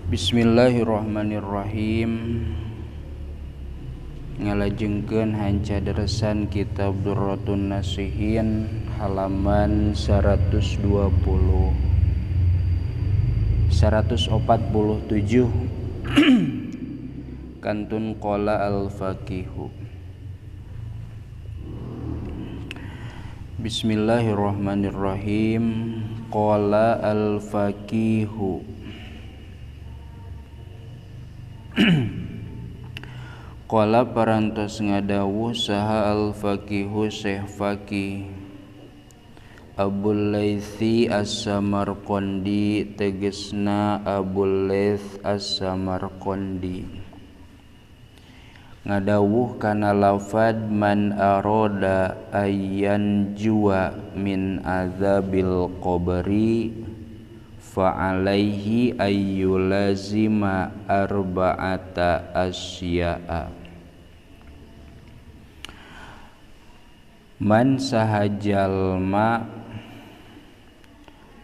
Bismillahirrahmanirrahim. Ngalajengkeun hanca deresan kitab Durratun Nasihin halaman 120 147 kantun qala al-faqihu. Bismillahirrahmanirrahim. Qala al-faqihu. Qala parantos ngadawuh saha al-faqihu Syekh Faqih Abul Laitsi As-Samarqandi, tegesna Abul Laits As-Samarqandi, ngadawuh kana lafad man aroda ayyan jua min azabil qabri fa alaihi ayyulazima arba'ata asya'a. Man sahajalma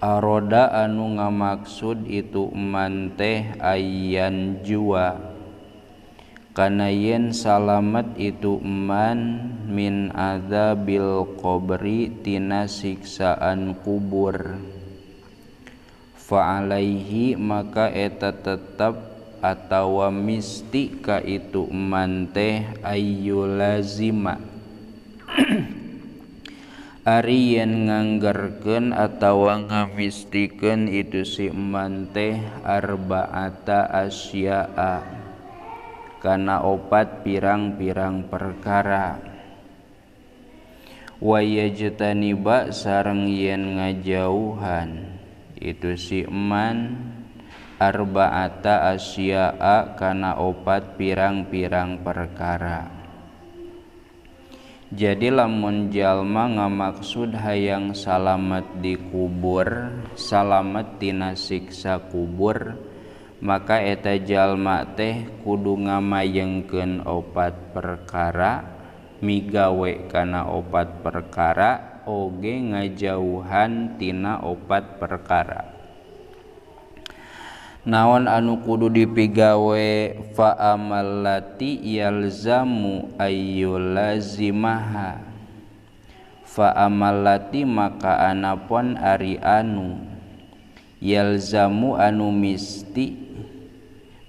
aroda anu ngamaksud itu man teh ayyan jua kana yen salamet itu man min azabil qabri tina siksaan kubur, fa alaihi maka eta tetep atawa misti ka itu man teh ayyulazima ari yen nganggerkeun atawa ngamistikeun itu si man teh arba'ata asya'a kana opat pirang-pirang perkara, wa yajtaniba sareng yen ngajauhan itu si man arba'ata asya'a kana opat pirang-pirang perkara. Jadi lamun jalma ngamaksud hayang salamet di kubur, salamet tina siksa kubur, maka eta jalma teh kudu ngamayengkeun opat perkara, migawe kana opat perkara, oge ngajauhan tina opat perkara. Naon anu kudu dipigawe? Fa amallati yalzamu ayyulazimaha. Fa amallati maka anapon ari anu yalzamu anu misti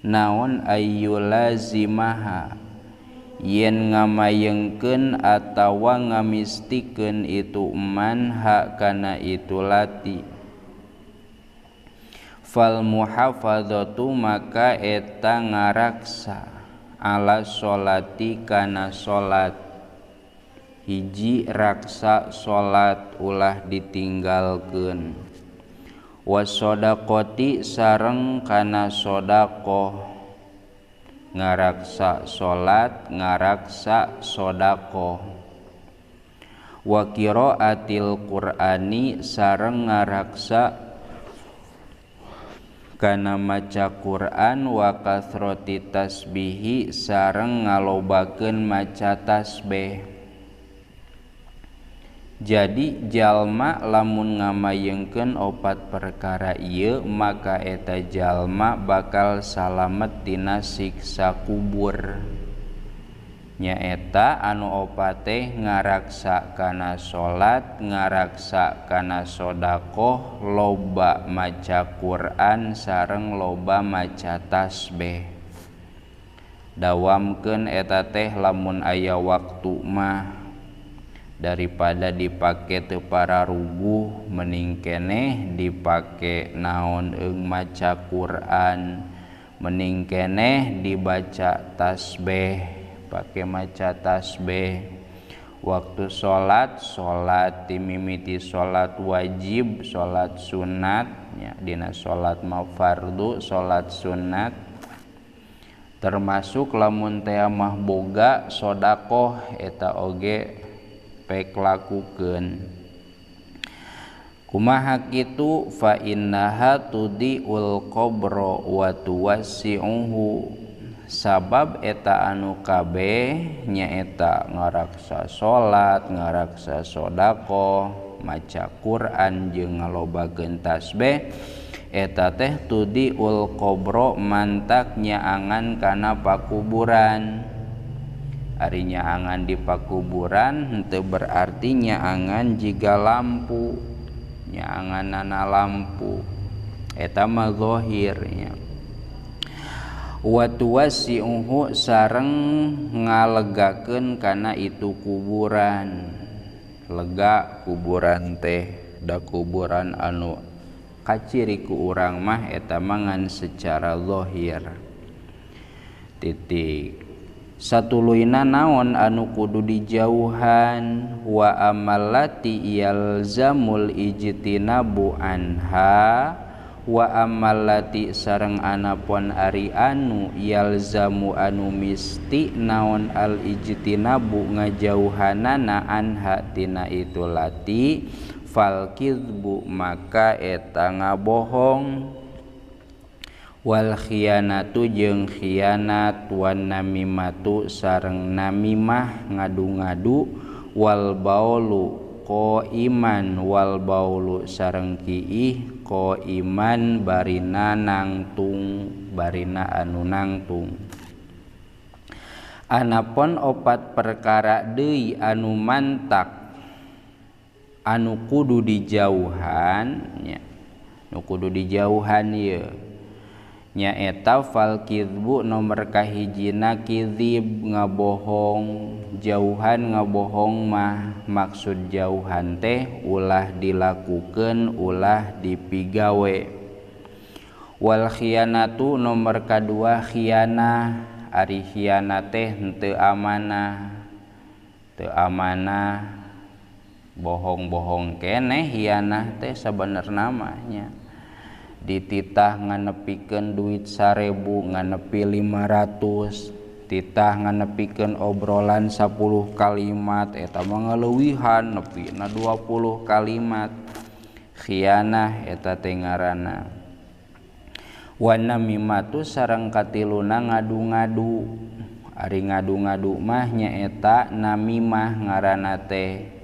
naon ayyulazimaha yen ngamayengkeun atawa ngamistikeun itu man hak kana itu lati. Fal muhafadzatu maka eta ngaraksa ala sholati kana salat, hiji raksa salat ulah ditinggalkeun, wasodaqoti sareng kana sodakoh, ngaraksa salat ngaraksa sodakoh, wa qiraatil qur'ani sareng ngaraksa kana maca Quran, wa kasroti tasbihi sareng ngalobakeun maca tasbih. Jadi jalma lamun ngamayengkeun opat perkara ieu maka eta jalma bakal salamet tina siksa kubur. Nyaeta anu opat teh ngaraksa kana salat, ngaraksa kana sodakoh, loba maca Quran sareng loba maca tasbih. Dawamkeun eta teh lamun aya waktu mah, daripada dipake teu pararuguh mending keneh dipake naon eung maca Quran, mending keneh dibaca tasbih, pakai maca tasbih. Waktu salat, salat timimiti salat wajib, salat sunat nya, dina salat mah fardu, salat sunat. Termasuk lamun teh mah boga sodakoh eta oge pek lakukeun. Kumaha kitu? Fa innaha tudiul qabra wa tuwassi'uhu. Sabab eta anu kabeh nyaeta ngaraksa salat, ngaraksa sodakoh, maca Quran jeung ngalobakeun tasbih Eta teh tudiul qobro mantak nyaangan kana pakuburan. Ari nyaangan di pakuburan henteu berarti nyaangan jiga lampu, nyaanganana lampu. Eta mah zahirnya. Wa tuwasi'uhu sareng ngalegakeun kana itu kuburan. Lega kuburan teh, da kuburan anu kaciri ku urang mah eta mangan secara zahir. Titik. Satuluyna naon anu kudu dijauhan wa amallati yalzamul ijtinabu anha wa amallati sareng anapon ari anu yalzamu anu misti naon al ijtinabu ngajauhanana anha tina itu lati fal kizbu maka eta ngabohong wal khianatu jeung khianat wan namimatu sareng namimah ngadu-ngadu wal baulu qaiman wal baulu sareng kiih qaiman barina nangtung barina anu nangtung. Anapon opat perkara deui anu mantak anu kudu dijauhan nya, nu kudu dijauhan ieu nyaeta fal kizbu nomor kahijina kizib ngabohong. Jauhan ngabohong mah maksud jauhan teh ulah dilakukeun ulah dipigawe. Wal khianatu nomor kadua khianah, ari khianat teh henteu amanah, teu amanah bohong-bohong keneh hianah teh sabenerna mah nya. Dititah nganepikeun duit 1000 nganepi 500, titah nganepikeun obrolan 10 kalimat eta mah ngaleuwihan nepina 20 kalimat. Khianah eta teh ngaranna. Wa namimatu sareng katiluna ngadu-ngadu, ari ngadu-ngadu mah nyaeta namimah ngaranna teh.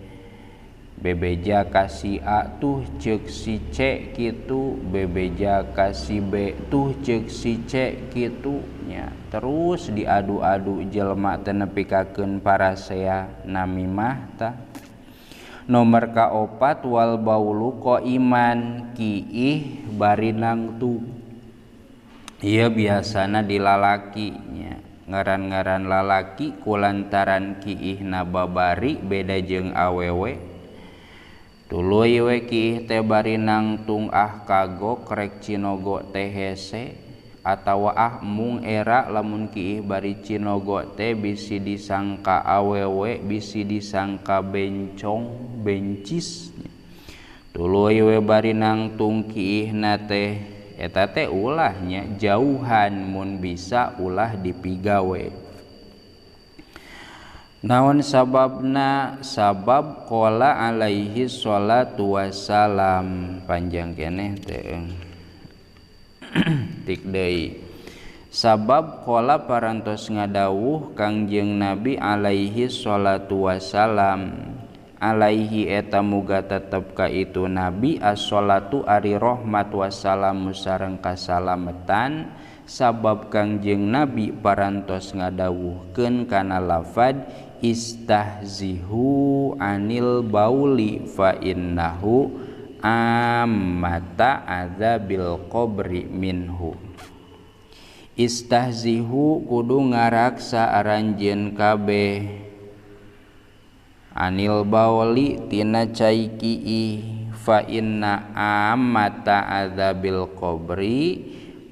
Bebeja ka si A tuh ceuk si C kitu, bebeja ka si B tuh ceuk si C kitu nya. Terus diadu-adu jelema teh nepikakeun parasea namimah tah. Nomor kaopat wal baulu qaiman kiih bari nangtung. Ieu biasana dilalaki nya. Ngaran-ngaran lalaki kulantaran kiihna babari beda jeung awewe. Tuluy we kiih teh bari nangtung ah kagok rek cinogo teh hese atawa ah mung era lamun kiih bari cinogo teh bisi disangka awewe bisi disangka bencong bencis. Tuluy we bari nangtung kiihna teh eta teh ulahnya jauhan mun bisa ulah dipigawe. Naon sababna? Sabab qala alaihi sholatu wassalam. Panjang keneh teh. Tik deui. Sabab qala parantos ngadawuh Kangjeng Nabi alaihi sholatu wassalam. Alaihi eta muga tetep ka itu Nabi as-sholatu ari rahmat wassalamu sareng kasalametan. Sabab Kangjeng Nabi parantos ngadawuhkeun kana lafad istahzihu anil bauli fa innahu ammata adzabil qabri minhu. Istahzihu kudu ngaraksa aranjeun kabeh anil bauli tina cai kiih fa inna ammata adzabil qabri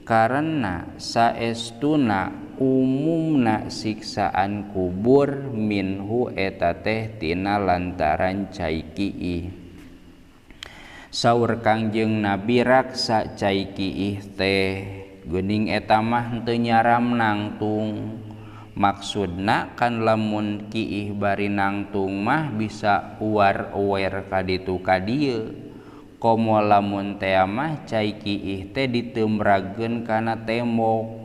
karena saestuna umumna siksaan kubur minhu eta teh tina lantaran cai kiih. Saur Kangjeng Nabi raksa cai kiih teh geuning eta mah henteu nyaram nangtung. Maksudna kan lamun kiih bari nangtung mah bisa uar-uer ka ditu ka dieu. Komo lamun tea mah cai kiih teh ditembrageun kana tembok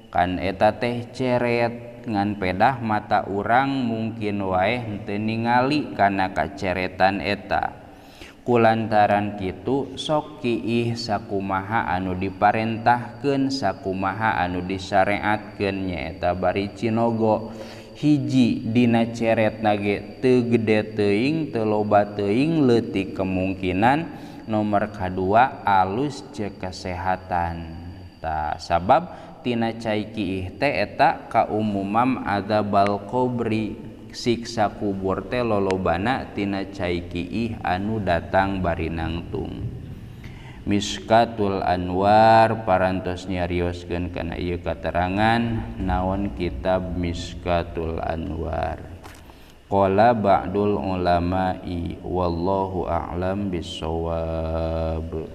kan eta teh ceret ngan pedah mata urang mungkin wae henteu ningali kana kaceretan eta. Kulantaran kitu sok kiih sakumaha anu diparentahkeun, sakumaha anu disareatkeun nyaeta bari cinogo. Hiji dina ceret nage teu gede teuing, teu loba teuing, leutik kemungkinan. Nomor kadua alus jeung kesehatan. Tah sabab tina cai kiih teh eta kaumumam adzabal qabri, siksa kubur teh lolobana tina cai kiih anu datang bari nangtung. Miskatul Anwar parantos nyarioskeun kana ieu katerangan naon kitab Miskatul Anwar. Qala ba'dul ulama'i wallahu a'lam bissawab.